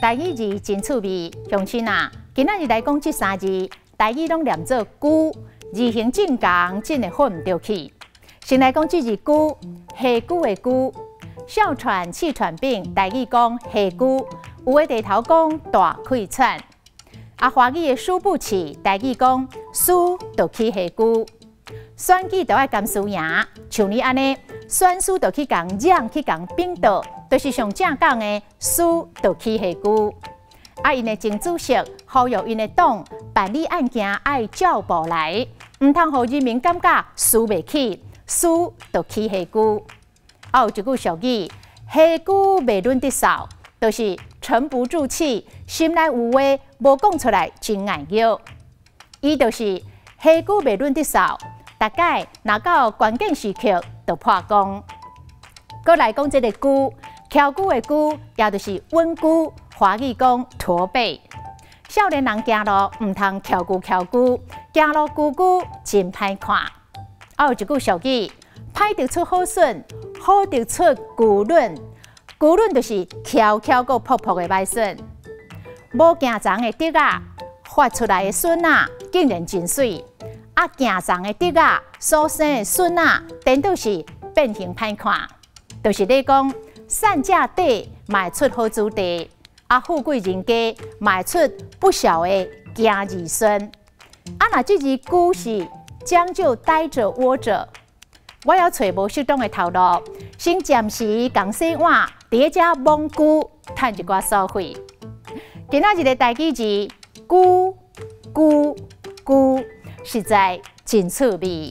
台語字真趣味，鄉親啊，今仔日來講這三字，台語攏念做龜，字形真仝，真會混毋著去。先來講這字龜，下龜的龜，哮喘、氣喘病，台語講下龜，有的地頭講大氣喘。啊，華語的輸不起，台語講輸就起下龜。選舉就愛甘輸贏，像你按呢，選輸就去共染去共反倒，就是上正講的輸就起下龜。啊，𪜶的前主席呼籲𪜶的黨辦理案件愛照步來，毋通予人民感覺輸袂起，輸就起下龜。啊，有一句俗語，下龜袂忍得掃，就是沉不住氣，心內有話無講出來真礙虐。伊就是下龜袂忍得掃。大概若到關鍵時刻就破功。閣來講這个龜，蹺龜的龜，也就是穩龜，華語講駝背。少年人行路毋通蹺龜蹺龜，行路龜龜真歹看。啊，有一句俗語，歹得出好筍，好得出龜卵。龜卵就是蹺蹺閣噗噗的䆀筍。無行叢的竹仔，發出來的筍仔竟然真媠。啊，行叢的竹仔所生的筍仔，顛倒是變形歹看。就是咧講，散架底嘛會出好子弟，啊，富貴人家嘛會出不肖的囝兒孫。啊，若這字龜是將就呆著窩著，我猶揣無適當的頭路，先暫時共洗碗，佇咧遮摸龜，趁一寡所費。今仔日的台語字龜龜龜，實在真趣味。